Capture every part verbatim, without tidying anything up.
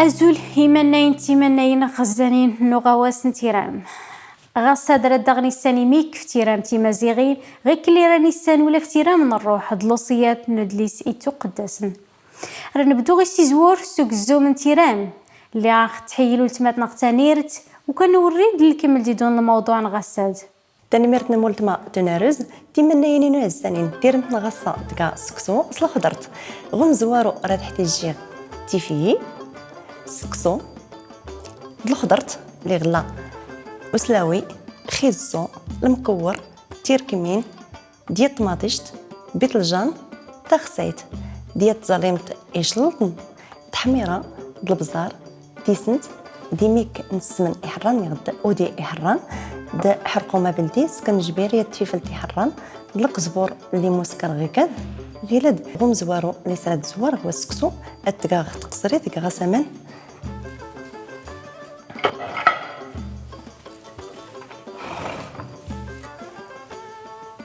Azul imannayen d timannayin ɣezzanin n uɣawas n tiram. Ɣas ad raddaɣ nissan imik f tiram timaziɣin, ɣikelli ra nissan ula f tiram n ṛṛuḥ d luṣiyat n udlis ittuqeddasen. Ra nebdu ɣis tizwur s ugezzum n tiram. Lliɣ aɣ tḥeyyel ultmat neɣ tanirt, u kan urrid lkemmel didun n lmawḍuɛ n ɣassad. Tanemmirt n multma Tunaruz, timennayin-inu ɛezzanin, tiremt n ɣassa tga seksu s lxedṛt. Ɣ umezwaru ra teḥtijiɣ tifiyi, seksu, d lxedṛt, liɣla, uslawi, xizzu, lemkewwer, tirkmin, dya tmaṭict, biṭljan, taxsayt, dya tẓalimt icelṭen, tḥmira, d lebẓar, tisent, d imik n ssmen iḥerran, neɣ d udi iḥerran, d ḥerqum abeldi, skenjbir, yat tifelt iḥerran, d leqzbur, limus kerɣikad, ɣilad, ɣ umezwaru, lisra d zzwar, ɣ waseksu, ad tgaɣ tqeṣrit, tgaɣ-as aman.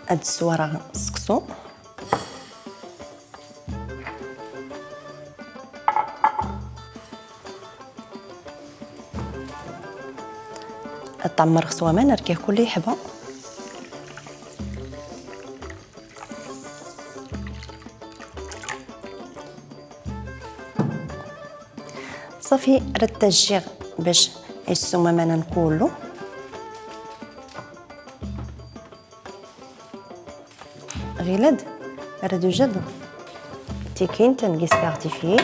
Ad sswareɣ seksu. Ad t-ɛemmreɣ s waman, rkiɣ kulli yeḥba. Ṣafi, rad tajjiɣ bac yessum aman n kullu. Ɣilad, rad ujad tikint n giskaɣ tifi.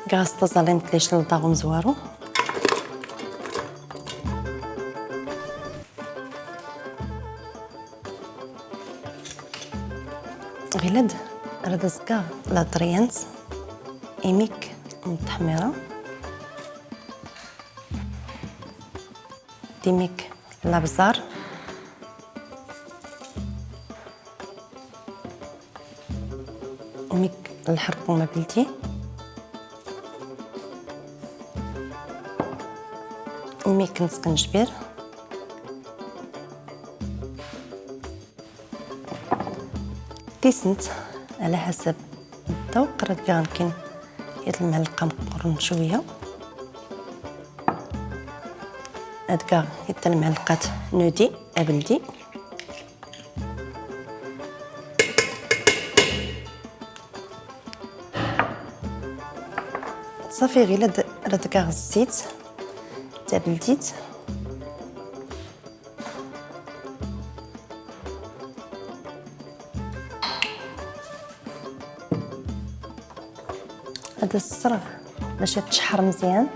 Gas taẓalint liclḍa ɣ umezwaru. Ɣilad, rad azgaɣ laṭriyant, imik n tḥmira, d imik labẓar. Mik lḥerqum abeldi. Mik n skenjbir. Tisent, ɛla ḥasab ddawq, rad gɣan kan yat lmeɛlqa meqqren cwiya. Ad gɣan yat lmeɛlqat n udi abeldi. Ṣafi, ɣilad rad gɣan zzit tabeldit. Ad as-ssreɣ bac ad teččeḥḥer mezyan.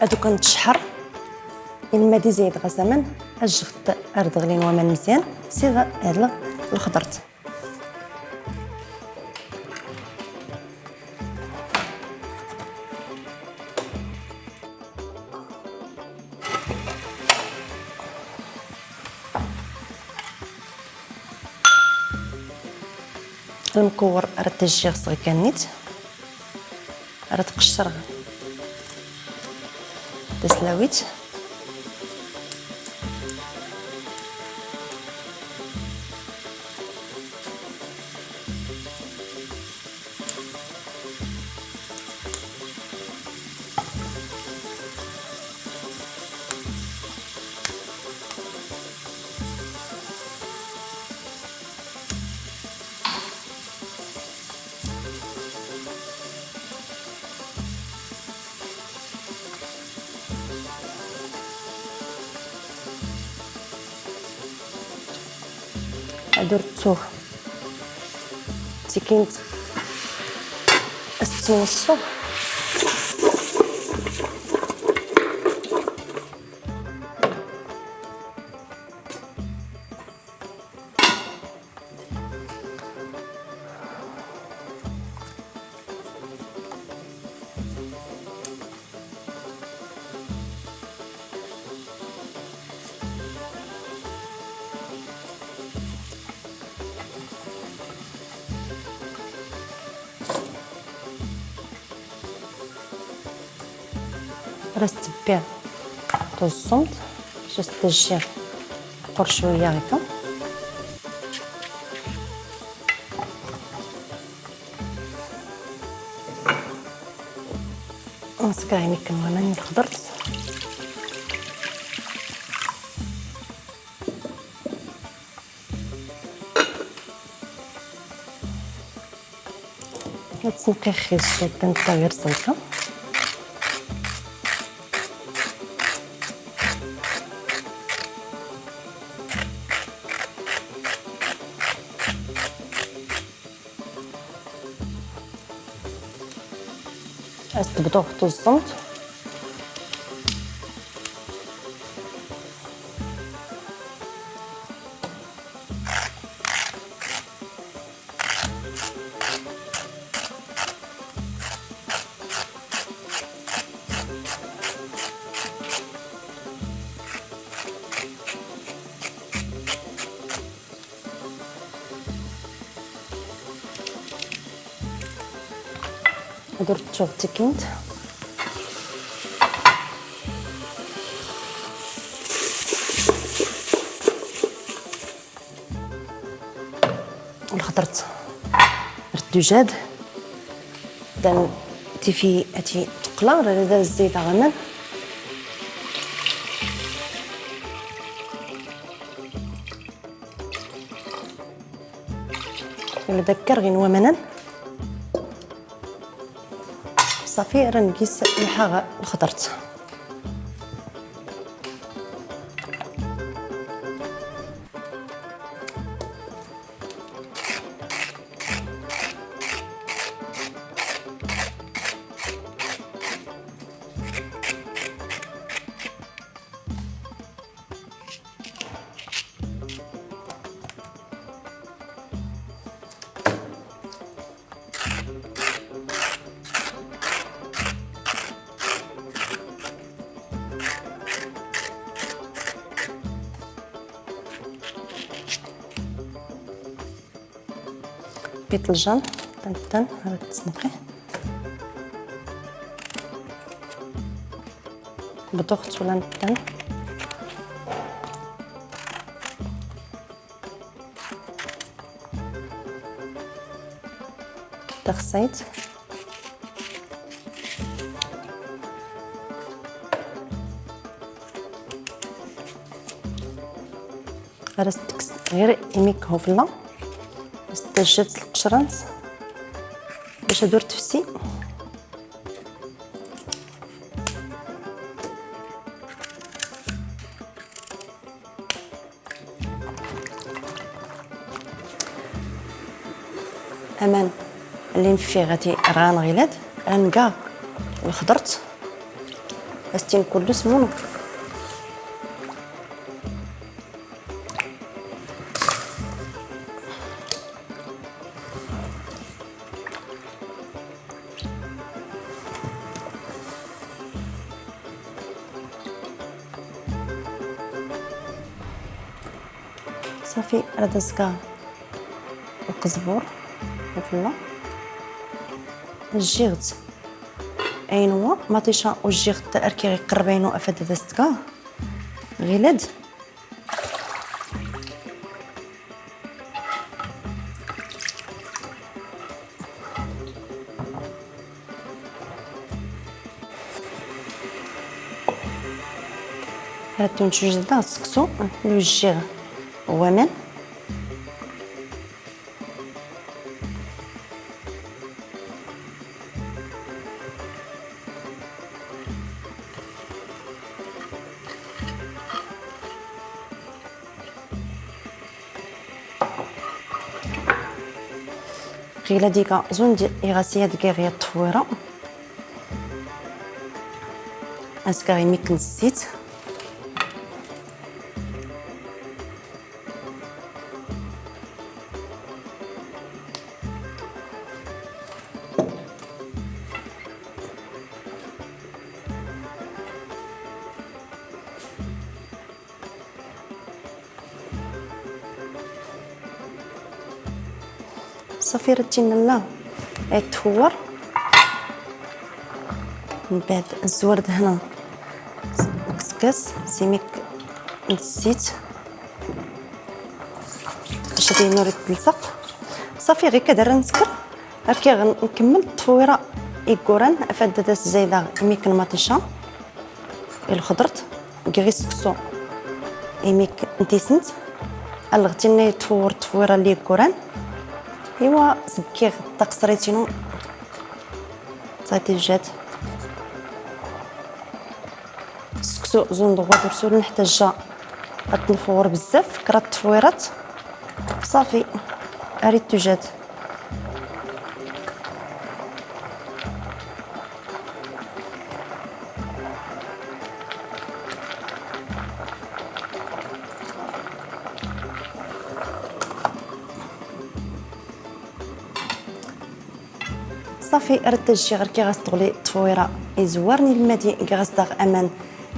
Ad ukan tecḥer, ilma di zayed ɣas aman, ajjext ar d-ɣlin waman mezyan, siɣ ɛedleɣ lxedṛt. Lemkewwer ara t-jjiɣ s tɣekkanit, ara t-qeccreɣ taslawit. Ad ur ttuɣ tikint ad tettwassuɣ. Ad as-tebbiḍ tuẓẓumt, just tejjiḍ teqqur cwiya hekka. Nsekkeṛ imi kan waman n lxeḍert. Ad tt-nqixxi ṣṣuṭ n taɣirt hekka. Ad tebduɣ tuẓẓumt. Ad ur ttuɣ tikint. Lxeḍert ar tujad. Dan tifi ati teqla, rada zzit aɣaman. Wala d akker ɣin wamanan. Ṣafi, ara ngis lḥaɣ lxeḍert. Biṭeljan, tantan, ara tessenqi. Bḍuɣ tura nettan. Taxsayt. Ara s-tekkes ɣir imi k-hufella. Ad s-tejjed s lqecra-ns bac ad ur tefsi. Aman li neffiɣ ati rɣan ɣilad, rnga lxeḍert, astin kullu smunu. صافي، راه دازكا القزبور وفلا الجيغت. اينوا مطيشه والجيغت اركي غيقرب، اينوا افاد دازكا غيلد. هاتو نتجوز السكسو، نوجيه ومن. غيلا ديكا زون دي إغاسية دقيقية تفويرة. أسكاري ميك نسيت. صافي، راه تينا لا يتفور. من بعد الزوار هنا Kkes s imi-k n tsit. Bac ad yiwen ur ittelseq. Ṣafi, ɣic ad ara nesker. Rkiɣ nkemmel ttfewwira igguran, afad ad as-zaydeɣ imi-k n maṭica, i lxedṛt, giɣ i seksu imi-k n tisent, alɣet inna yettfewwer ttfewwira n yigguran. Iwa, zebkiɣ taqeṣrit-inu. Ça déjà. Seksu zun d ɣur-s ur neḥtaǧ ad t-nfewwer bezzaf, kraḍ tefwirat. Ṣafi, arrêt déjà. Ṣafi, ar tajjiɣ rkiɣ-as teɣli ttfewwira izewwaren ilmadi, giɣ-as daɣ aman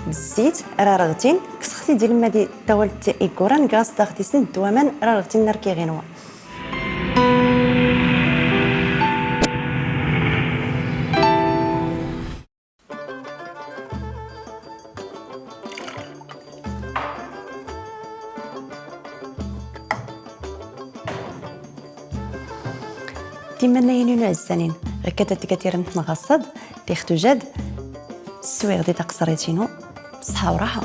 d zzit ara rɣtin, kkseɣ-t-id ilmadi tawalt igguran, giɣ-as daɣ tisent d waman ara rɣtin rkiɣ inwa. Timannayin-inu ɛezzanin, ɣic ad tga tiremt n ɣaṣṣad, tixtujad, swiɣ di taqeṣrit-inu, ṣṣeḥḥa u ṛṛaḥa.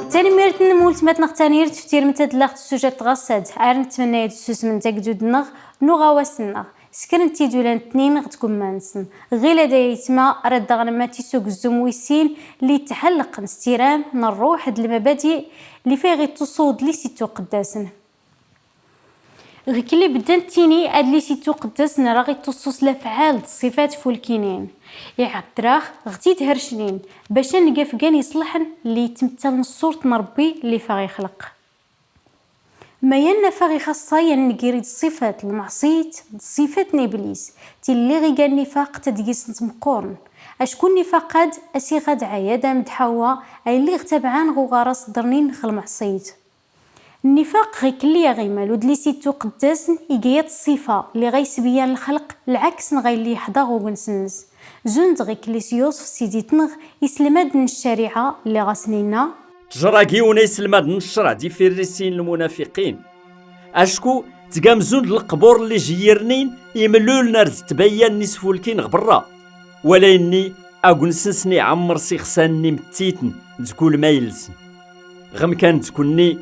Tanemmirt n weltma-tneɣ Tanir, teftirem ad laɣ tessujat ɣaṣṣad, ar nettmenna-yad susmen tagdud-nneɣ n uɣawas-nneɣ. Skrent idulan tnin ɣer tgumma-nsen. Ɣil ad ayetma ara d-aɣen ma tis ugezzum wis sin li tḥelqen s tiram n ṛṛuḥ d lmabadi li fiɣ ittuṣu udlis ittuqeddasen. Ɣic li bedden tini adlis ittuqeddasen ara ɣ-ittuṣu s lafɛal d ṣṣifat fulkinin. Iɛedder-aɣ ɣ tid hercnin, bac ad neg afgan iṣelḥen li yettmettalen ṣṣurt n Ṛebbi li faɣ ixleq. Ma yan nafa ixaṣṣa yan ngiri-d ṣṣifat n lmeɛṣiyt d ṣṣifat n Iblis, tilli ɣ igan nifaq tadgist n tmeqqurn. Acku nnifaq-ad asiɣ-ad ɛayad am d Ḥawa, ay lliɣ tabɛan ɣ uɣaras ḍernin ɣ lmeɛṣiyt. Nnifaq ɣic li aɣimal udlis ittuqeddasen iga-yad ṣṣifa, lliɣ ay sbeyyan lxelq lɛaks n ɣay lliɣ yeḥḍa ɣ ugens-nnes. Zun d ɣic li s Yusef sidi-tneɣ iselmaden n ccariɛa, lliɣ asen-inna, Ttjṛa-agi-wen ay iselmaden n ccṛeɛ d ifirrisin n lmunafiqin. Acku tgam zun d leqbur n lijeyyirnin imlulen ar d ttbayyan n isfulkin ɣ berra. Wala yenni, agens-nsen iɛemmer s ixsan n imettiten d kul ma yelsen. Ɣ amkan d kunni,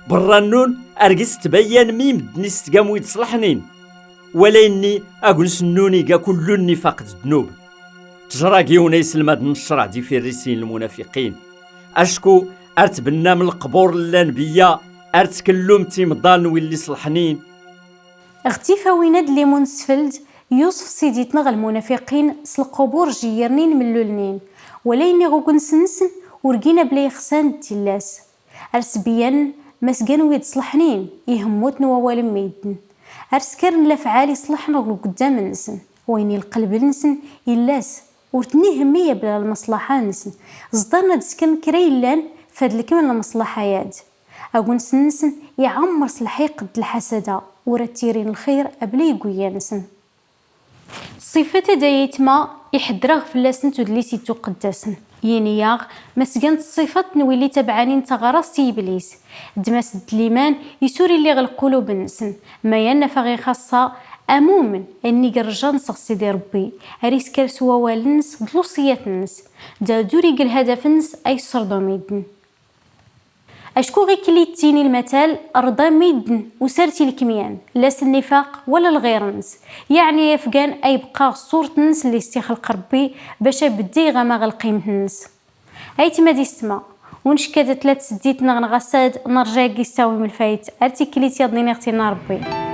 berra-nnun ar gis ttbayyan mi medden is tgam wid ṣleḥnin. Wala yenni, agens-nnun iga kullu nnifaq d ddnub. Ttjṛa-agi-wen ay iselmaden n ccṛeɛ d ifirrisin n lmunafiqin. Acku ar tbennam leqbur n lanbeyya, ar tkellum timḍal n willi ṣleḥnin. Ɣ tifawin ad limun sfeld, Yusef sidi-tneɣ lmunafiqin s lqubur jeyyirnin mellulnin. Wala yenni ɣ ugens-nsen, ur gin abla ixsan d tillas. Ar sbeyyan ma s gan wid ṣleḥnin, ihemmuten wawal n medden. Ar skaren lafɛal iṣleḥen ɣ ugeddam-nsen, wayen i lqelb-nsen illas, ur ten-ihemmi abla lmeṣlaḥa-nsen. Ẓḍaren ad skren kra yellan fad lekm n lmeṣlaḥa-yad. Agens-nsen iɛemmer s lḥiqd d lḥasada, ur ad tirin lxir abla iguyya-nsen. Ṣṣifat ad ayetma iḥedder-aɣ fell-asent udlis ittuqeddasen. Yini-yaɣ, ma s gant ṣṣifat n willi tabɛanin taɣarast i Iblis, ddem-as-d liman isur illi ɣ lqulub-nsen, ma yan nafa ɣ ixaṣṣa, amumen, ayen i yerǧan sɣ Sidi Ṛebbi, ar isker s wawal-nnes d lewṣiyat-nnes, d adur i g lhadaf-nnes ay ṣṣerdum idden. Acku ɣic li ttini lmatal, rḍa midden, usar tilkmyan, la s nnifaq, wala lɣir-nnes. Yeɛni afgan ay bqaɣ ṣṣurt-nnes li s-ixleq Ṛebbi, bac abeddi iɣama ɣ lqimt-nnes. Aytma d istma, ur necka d tlat seddit neɣ neɣ asad, nerǧa agi s tawim lfayt, ar tiklit yaḍnin iɣ tinna Ṛebbi.